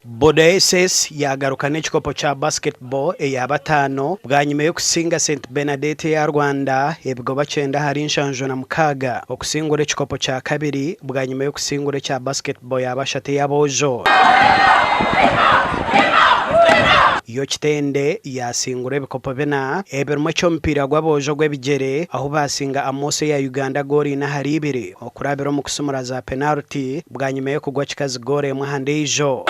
Buda SS yaagaruka n'ekikopo kya basketball eya bataano bwanyima y'okusinga St Bernadette eya Rwanda ebigoba kyenda ahari 76 okusingura ekikopo kya kabiri bwanyima y'okusingura ekya basketball ya bashatu ey'aboojo. Yo Kitende yaasingura ebikopo bina ebirimu eky'omupiira gw'aboojo ogw'ebigyere ahu baasinga Amos eya Uganda goolo ina ahari ibiri. Okurabira omu kusimura za penaruti bwanyima y'okugwa kikazi goolo emwe aha ndiijo.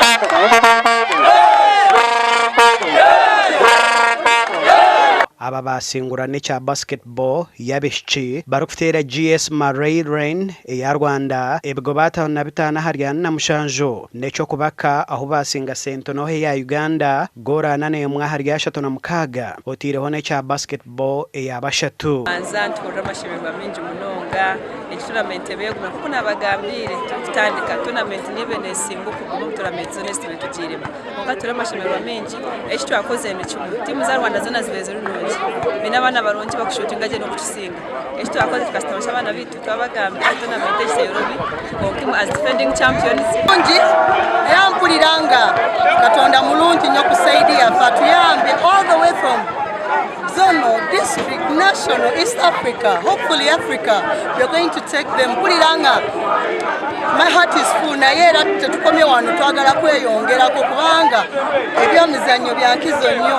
Aba baasingura n'ekya basketball y'abaishiki barikuteera GS Mareilrain eya Rwanda ebigoba 55 ahari 47 n'eky'okubaka ahu baasinga Sentonoho eya Uganda goolo 41 ahari 36 oteireho n'ekya basketball eya bashatu. Banza nituhurira amashemererwa maingi munonga. Egi tournament eba egumire nk'oku naabagambiire turikutandika, tournament niyo ebaire neesinga okuguma omu tournament zoona ezi tubaire tugiiremu. Kwonka twine amashemererwa maingi, eki twakozire ni kimwe, tiimu za Rwanda zoona zibaire ziri nungi, baine abaana barungi bakushuutinga gye n'okutusinga. Eki twakozire tukashitamisa abaana baitu twabagambira tournament egi teyorobi kwonka imwe as defending champions, Mulungi era mpurira nga Katonda mulungi nyo ku side yaffe atuyambye all the way from Zonal, district, national, East Africa, hopefully Africa, we are going to take them. Mpulira nga my heart is full naye era tetukomye wano twagala kweyongerako kubanga ebyomizannyo bya nkizo nnyo.